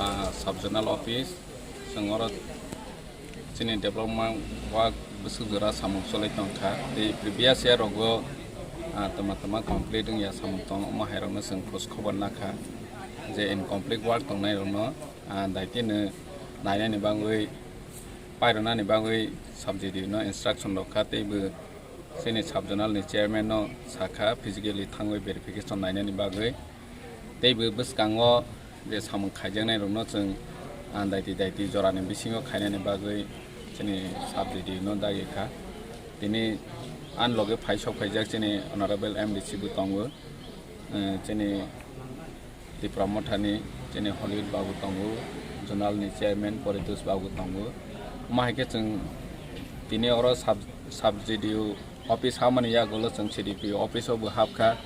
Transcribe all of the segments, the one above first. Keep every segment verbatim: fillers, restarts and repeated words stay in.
Ah, sub zonal office, chwng oro chini development work bwswk jora samung choli tongkha. Tei previous year rogo, ah, twma twma complete wngya samung tong, omo hai rokno chwng khoj khobor nakha je incomplete work tongnai rokno, ah, daitino nainani bagwi, pairwnani bagwi sub G D O no instruction rokha, tei bo chini sub zonal ni chairman no sakha physically thangwi verification nainani bagwi. Tei bo bwskango je samung khaijaknai rokno chwng, ah, daiti daiti jorani bisingo khainani bagwi chini sub G D O no dagi kha. Tini ani loge phai sok phaijak chini honorable M D C bo tongo, eh, chini Tipra Mothani chini Hollywood babu tongo, zonal ni chairman Paritosh babu tongo. Omo hai khe chwng tini oro sub, sub G D O office hamani yagulo chwng C D P O office o bo hapkha.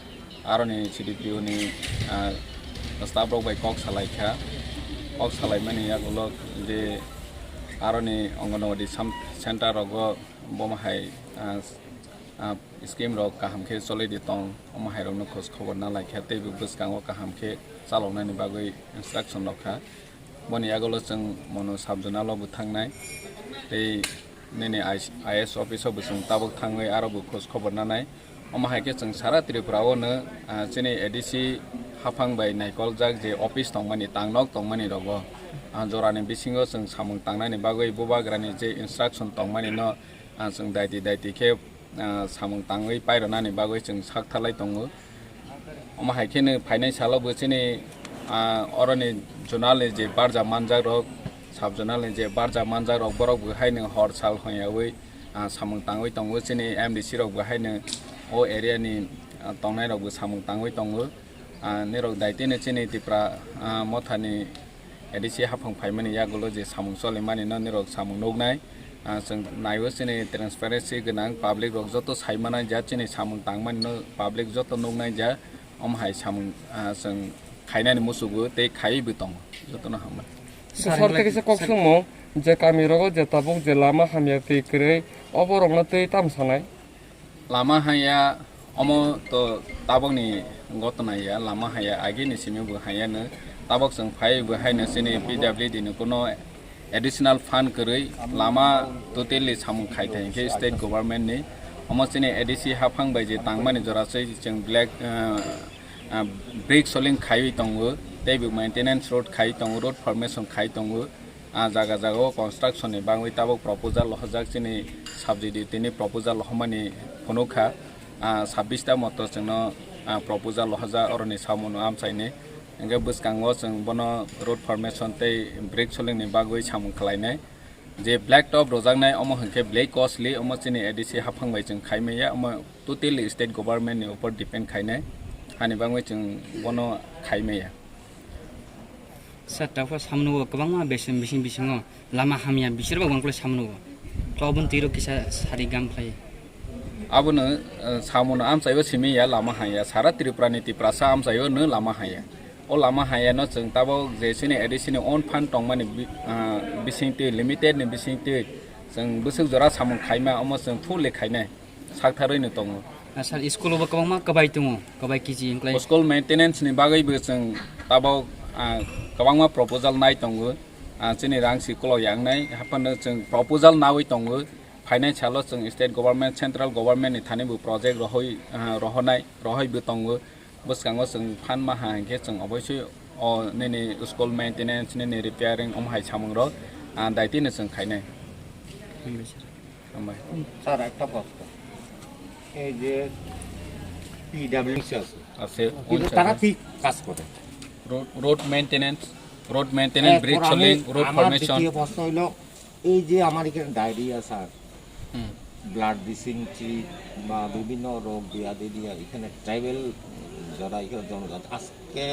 Aroni C D P O ni, ah, staff rok bai kok salai kha. Kok salai mani yagulo je aroni Anganwadi sam-, center rogo bomo hai, ah, ah, scheme rok kaham khe choli di tong, omo hai rokno khoj khobor na lai kha, tei bo bwskango kaham khe chaloknani bagwi instruction rok kha. Boni yagulo chwng mono sub zonal o bo thangnai, tei nini I S office o bo chwng tabuk thangwi aro bo khoj khobor nanai. Omo hai khe chwng sara Tripura o no, ah, chini A D C haphang bai naikoljak je office tongmani, tangnok tongmani rogo, ah, jorani bisingo chwng samung tangnani bagwi bubagrani je instruction tongmani no, ah, chwng daiti daiti khe, ah, samung tangwi pairwnani bagwi chwng sak thalai tongo. Omo hai kheno phainai salo bo chini, ah, oroni zonal ni je barja manjak rok, sub zonal ni je barja manjak rok, borok bo haino hor sal hwnyawi, ah, samung tangwi tongo. Chini M D C rok bo haino o area ni, ah, tongnai rok bo samung tangwi tongo. Ah, nirok daitino chini Tipra, ah, Mothani A D C haphang phaimani yagulo je samung cholimani no nirok samung nuknai. Ah, chwng naiwi chini transparency gwnang, public rok joto sai manai ja chini samung tangmani no public joto nuknai ja, omo hai samung, ah, chwng khainani muchugo tei khaiwi bo tongo, jotono hambai. Sir, kisa kok sir, swngmung je kami rogo je tabuk je lama hamya twi kwrwi, obo rokno twi tam sanai? Lama haya, omo to tabokni gotona ya, lama haya, agini simi bo haya no, tabok chwng phai bo haino chini P W D ni kuno additional fund kwrwi lama totally samung khai thai hinkhe state government ni, omo chini A D C haphang bai je tangmani jora se chwng black, ah, ah, brick soling khaiwi tongo, tei bo maintenance road khai tongo, road formation khai tongo. Ah, jaga jaga o construction ni bagwi tabok proposal lohorjak chini sub G D O tini proposal lohormani phunukha. Ah, sabbish ta moto chwngno, ah, proposal lohorjak oroni samono amchaini. Hingke bwskango chwng bono road formation tei brick soling ni bagwi samung khlainai. Je black top rojaknai omo hwnkhe belai costly, omo chini A D C haphang bai chwng khaimaya, omo totally state government ni upor depend khainai. Hani bagwi chwng bono khaimaya. Sir, takhu samno kwbangma besem bising bisingo lama hamya bisir bo wngkle samno. Tobun tiro kisa sari gam khlai. Abono, eh, samono amchaibo simi ya lama haya. Sara Tripura ni Tiprasa amchaio no lama haya. O lama haya no chwng tabok je chini A D C ni own fund tongmani bi-, ah, bisingtwi, limited ni bisingtwi chwng bwswk jora samung khaima omo chwng fully khainai. Saktharwi no tongo. Ah, sir, school o bo kwbangma kwbai tongo, kwbai kiji wngkhlai. School maintenance ni bagwi bo chwng tabok, ah, kwbangma proposal nai tongo. Ah, chini rang si kolok yang nai, haphano chwng proposal nawi tongo. Phainai salo chwng state government, central government ni thani bo project rohoi, ah, rohonai, rohoi bo tongo. Bwskango chwng phan maha hinkhe chwng oboisoi o nini school maintenance, nini repairing, omo hai samung rok, ah, daitino chwng khainai. Hambai, sir. Hambai. Sir, একটা প্রশ্ন। এই যে পিডাব্লিউসি আছে, আছে, কিন্তু কোন তারা স্যার? কি কাজ করে? Road, road maintenance, road maintenance, এরপর brick আমি, soling, road আমার formation। দ্বিতীয় প্রশ্ন হইল, এই যে আমার এখানে ডায়রিয়া, স্যার, হুম। ব্লাড ডিসেন্ট্রি বা বিভিন্ন রোগ ব্যাধি দিয়ে এখানে ট্রাইবেল যারা এখানে জনজাত, আজকে